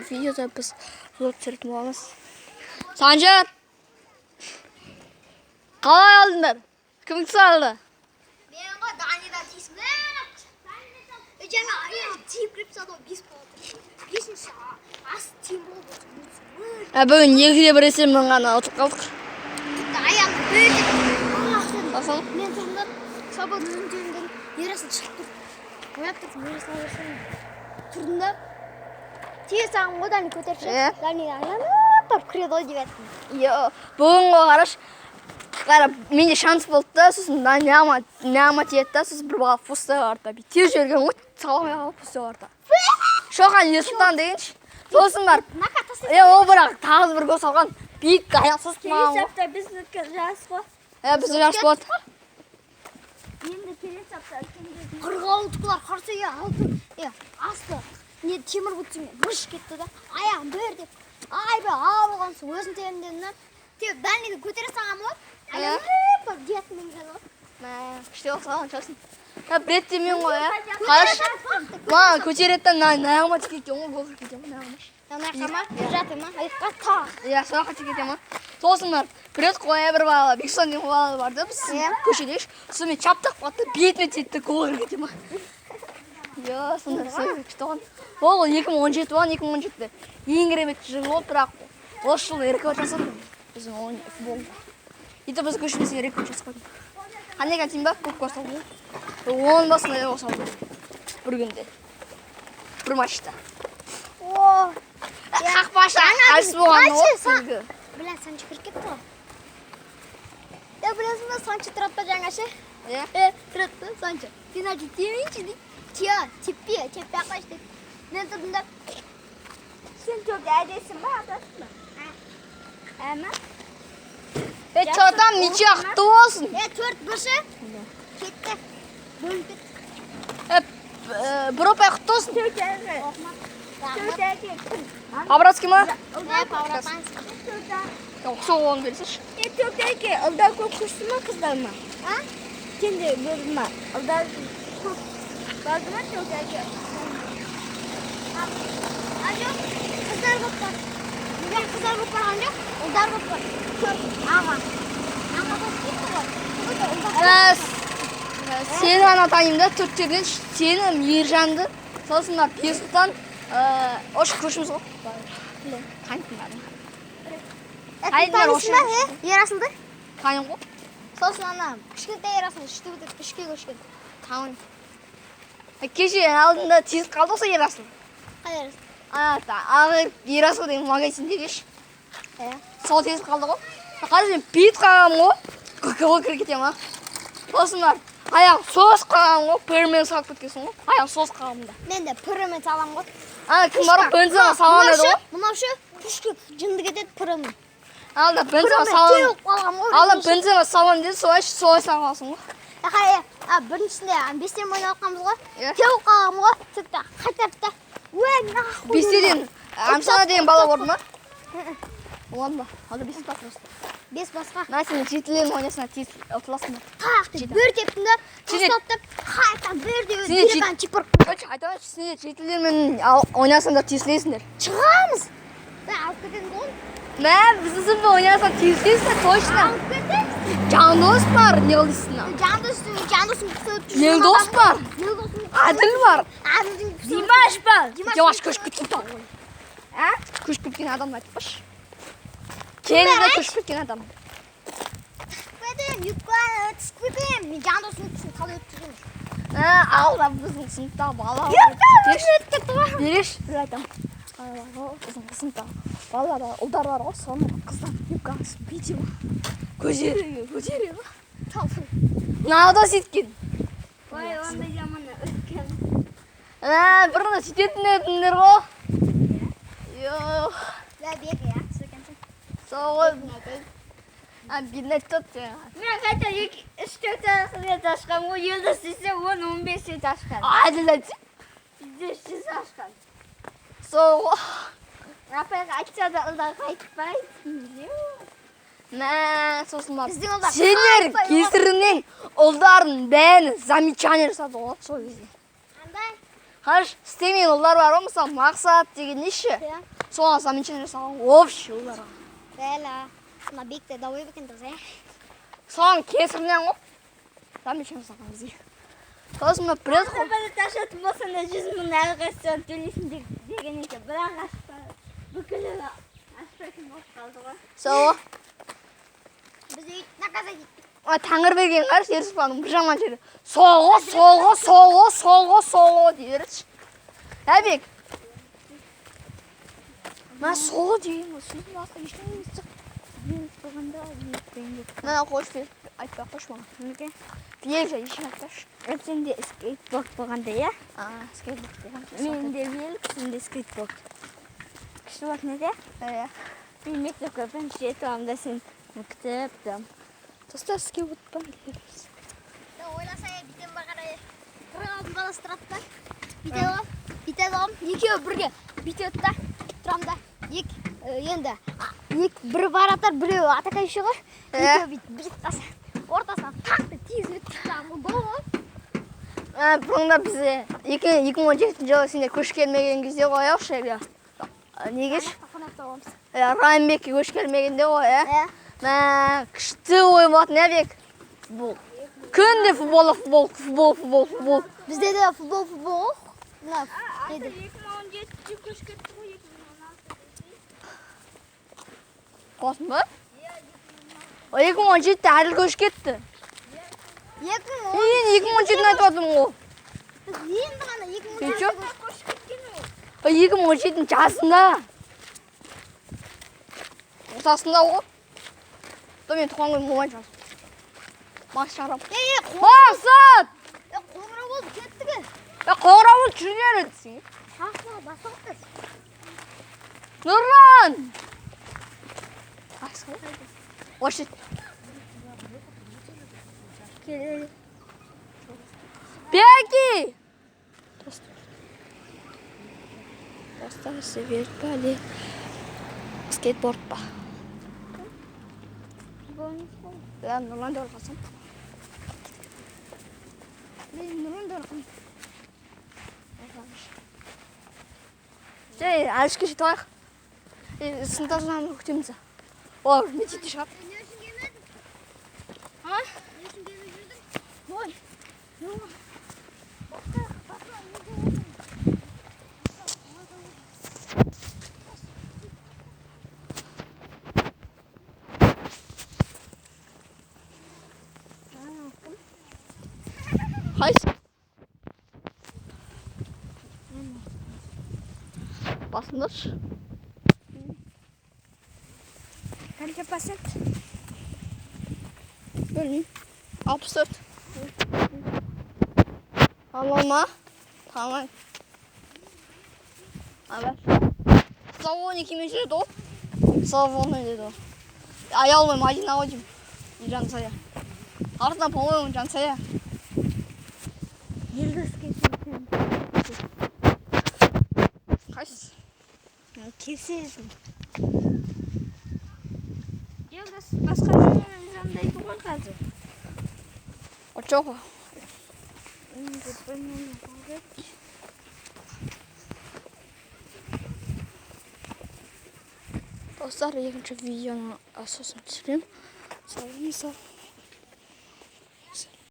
Видеода біз влог түсіретін боламыз. Санжар! Қалай алдыңдар? Кім салды? Мен ғой, Данида тиісіп. Жаңа аяғы тиіп кіріп тастады ғой, бес болды. Бесінші ас тең болды. Ә, бүгін 2-1 есебімен ғана ұтып қалдық. Тіпті аяғым бір деп. Ах, дедім. Басалым. Мен тұрдым да, свободно өзім тебіндім. Ерасыл шығып тұр. Ойлап тұрдым, Ерасыл, Ерасыл. Тұрдым да, тие салғым ғой, Дани көтеріп Иә. шығып. Дани айналып барып кіреді ғой деп еттім. Йо, бүгін ғой, қарашы. Қара, менде шанс болды да, сосын мынама тиеді да, сосын бір бала пустой барды. Бүйтіп тез жіберген ғой, сала алмай қалып пустой барды. Шоқан Ерсұлтан дегенші. Сосын барып, Нака тастай. е, ол бірақ тағы бір гол салған. Биік аяқ созып маған Келесі ғой. апта біздің өткен жарыс қой. Е, бізде жарыс болады. Енді келесі апта үлкендердің. Қырғауылдықлар қарсы, е, алтын, е, асты не темір бутсымен быш кетті да, аяғым бір деп, айбай, а болған соң өзім тебемін дедім да, теуіп Даниді көтере салғанмын ғой, айналып барып девяткамен кіреді ғой. Мә, күшті гол салған шығарсың. Ә, бір ретте мен ғой, ә. Қарашы, маған көтереді да, мына аяғыма тиіп кеткен ғой, гол кіріп кеткен ғой мына аяғыма. Ана жаққа ма, жатыр ма, аяққа тақ. Иә, сол жаққа тиіп кете ма. Сосын барып бір рет қоя бір бала, Бексұлтан деген бала бар да, біз Иә. көшеде ше. Сосын мен чаптап қалды да, бетіме тиді де, гол кіріп кете ма. Иә, сондай сондай күшті болған. Ол 2017 болған, 2017-де ең керемет жыл болды, бірақ осы жылы рекорд жасадым біздің ойын футболда. И то біз көшемізге рекорд жасап қойдым. Қандай екен деймін ба, көп гол салдым. 10 ба, сондай гол салдым бір күнде, бір матчта. О, Қақпашы әлсіз болған ғой сенікі. бля, Санчо кіріп кетті ғой. Е, білесің ба, Санчо тұрады да жаңа ше. Иә. Е, тұрады да Санчо. Пенальти тебейінші дейді. Тия, теппе, теппей ақ қойшы дейді. Мен тұрдым да, Сен төрт әдесің ба, атасың ба? Әмі? Е, че там, ничья құтты болсын. Е, төрт бірші. Кетті. Бөлініп кетті. Е, бір ұпай құтты болсын. Төрт әке. Төрт әке кім? По-братски ма? Е, по-братански. Төрт әке. Сол оны берсеші. Е, төрт әке. Ұлдар көп күшті ма, қыздар ма? А? Сенде бөлді ма? Ұлдар көп барды ма төрт әке? А, жоқ, қыздар көп бар. Жоқ, қыздар көп барған жоқ, ұлдар көп бар. Төрт аға. Аға болып кетті ғой. Бүгін де ұлдар Ә, сені ғана танимын да төрттерден, сені, Мейіржанды, сосын мына Бексұлтан, осы көршіміз ғой. Танитын бәрін. Е, Айнар танисың ба, е, Ерасылды? Танимын ғой. Сосын ана кішкентай Ерасыл үшті бітіріп үшке көшкен. Танимын. Кеше алдында тиісіп қалды ғой сол Ерасыл. Қай Ерасыл? Ана ағы Ерасыл деген магазиндегі ше. Е. Сол тесіп қалды ғой. Қазір мен бүйтіп қалғанмын ғой. Гол кіріп кете ма. Сосын барып аяғым созып қалғанмын ғой. Пырмен салып кеткенсің ғой. Аяғым созып қалғанмын да. Мен де пырымен саламын ғой. Ана кім бар ғой, Бензема салған еді ғой. Мынау ше, күшке жынды кетеді пырымен. Алда Бензема Пырымен салған. теуіп қалғанмын ғой. Алда Бензема салған деді, солай солай салған алсың ғой. Е, а, біріншісінде бестен ойнап жатқанбыз ғой. Иә. Теуіп қалғанмын ғой. Сөйтіп қайтарып та. Ой, нахуй. Бестеден Амсана деген бала болды ма? Болмады ма? Алда бес бас просто. Бес басқа. Мына сен жетілерін ойнасың, тез ұтыласың да. Тақ деп бір тептім да, Сенде- тастады да, қайтадан бір деп Сенде деревянный чипыр. Короче, айтайыншы, сендер жетілермен ойнасаңдар, тесілесіңдер. Шығамыз. Бә, алып кетеміз ғой. Мә, біздің сыныпта ойнасаң, тесілесіңдер точно. Алып кетеміз. Жандос бар, не қыл дейсің? Жандостың, Жандостың кісі өтіп жүрген Елдос адам. бар. Елдостың. Әділ бар. Әділдің кісі. Димаш бар. Димаш көшіп кеткен тау ғой. А? Көшіп кеткен адамды айтпашы. Келді көшіп кеткен адам. Кетемін, юбканы түсіп кетемін. Мен Жандостың кісін қалай өтіп жүрмін. Ә, алда біздің сыныпта бала бар. Өтіп кетті ғой. Береш, бір айтамын. Ана бар ғой, біздің сыныпта балалар бар, ұлдар бар ғой, соның қыздар юбкасын бүйте ма. Көтере, көтере ма. Мынау да сөйткен. Ой, ондай жаман өткен. Ә, бұрында сөйтетін едіңдер ғой. Йо, Бә, бек, иә, екенсің. сол ғой. А, бедный тот. Мен қайта екі, үш, төрт рет ашқан ғой. Елдос десе 10, 15 рет ашқан. Әділ айтсын. 500 ашқан. Сол ғой. Апайға айтса да ұлдар қайтпайды. Мә, сосын барып. Біздің ұлдар Сендер қайтпай ғой. кесірінен ұлдардың бәрі замечание жасады ғой сол кезде. Қандай? Қараш, істемеген ұлдар бар ғой, мысалы, Мақсат деген неше? Иә. Соған замечание жасаған общий ұлдарға. Бәлә. Мына бекте дауып екен дос, ә? Соның кесірінен ғой. Замечание жасаған бізге. Сосын мына біледі ғой. Бір ашатын болсаң да 100 000 әрқайсысынан төлейсің деген екен. Бірақ ашпа, бүкілі ашпайтын болып қалды ғой. Сол. Біз өйтіп наказать еттік. А Тәңірберген қарашы, Ерсұлтанның бір жаман жері. Солға, солға, солға, солға, солға дей береді. Әбек. Мә солға деген ғой, сөздің басқа ештеңе емес. Велик болғанда великпен кеттім. Мына қойшы, велик айтпай ақ қойшы маған. Неге? Велик жайлы ештеңе айтпашы. Сенде скейтборд болғанда, иә? А, скейтборд болған. Менде велик, сенде скейтборд. Күшті болатын еді, иә? Иә. Мен мектепке бірінші жетіп аламын да сен күтіп тұрамын. Достар, скейтборд па? Ойласа, бүйтем бар қарай. 46 баласы тұрады да. Бүйтеді ғой. Бүйтеді ғой. Екеуі бірге бүйтеді да. Тұрамын да. Екі енді екі бір вратарь, біреуі атакающий ғой. Екеуі бүйтіп бүйтіп қалса, ортасынан тақ деп тигізіп өтіп кеткен ғой. Гол ғой. Ә, бұрында бізде 2017 жылы сендер көшіп келмеген кезде ғой, иә, иә. Неге? Қонақта боламыз. Иә, Райымбекке көшіп келмегенде ғой, иә. Иә. Мә, күшті ойын болатын, иә, Бек? Футбол. Күнде футбол, футбол, футбол, футбол, футбол. Бізде де футбол, футбол ғой. Мына неде? 2017-те көшіп кетті ғой, 2016. Қосың ба? 2017-те Әділ көшіп кетті. 2010 Мен 2017-ні айтып жатырмын ғой. Біз енді ғана 2017 Сен чё? Көшіп кеткен ол. 2017-нің жазында. Ортасында ғой. Да мен туған күнім болмай жаз. Макс шығарамын. Е, е, Мақсат! Қоңырау болды, кеттік. Е, қоңырау болды, жүріңдер десең. Шақырма, басталыпты. Нұрлан! Макс қалай? Вообще. Беки! Достар, велик па или скейтборд па? Да, Нұрлан деп қалсам. Мен Нұрлан деп қалсам. Жай, әлішке жетіп алайық. Сыныптасынан күтеміз. Олар мектепте шығады. Не үшін келмедің? А? Не үшін келмей жүрдің? Ой. Қайсы? Басыңдаршы. Қанша процент? Білмеймін. 64. Tamam ма? Tamam. Haber. Salon 2 жүреді ол. Салон деді ол. Аяулы Мадина ғой деймін. Жансая. Артынан, по-моему, Жансая. Елдос кетсін. Қайсысы? Келсесің. Елдос басқа біреумен звондайды ғой қазір. Жоқ. Енді білмеймін ғой. Достар, екінші видеоны сосын түсіремін. Сау болыңыздар.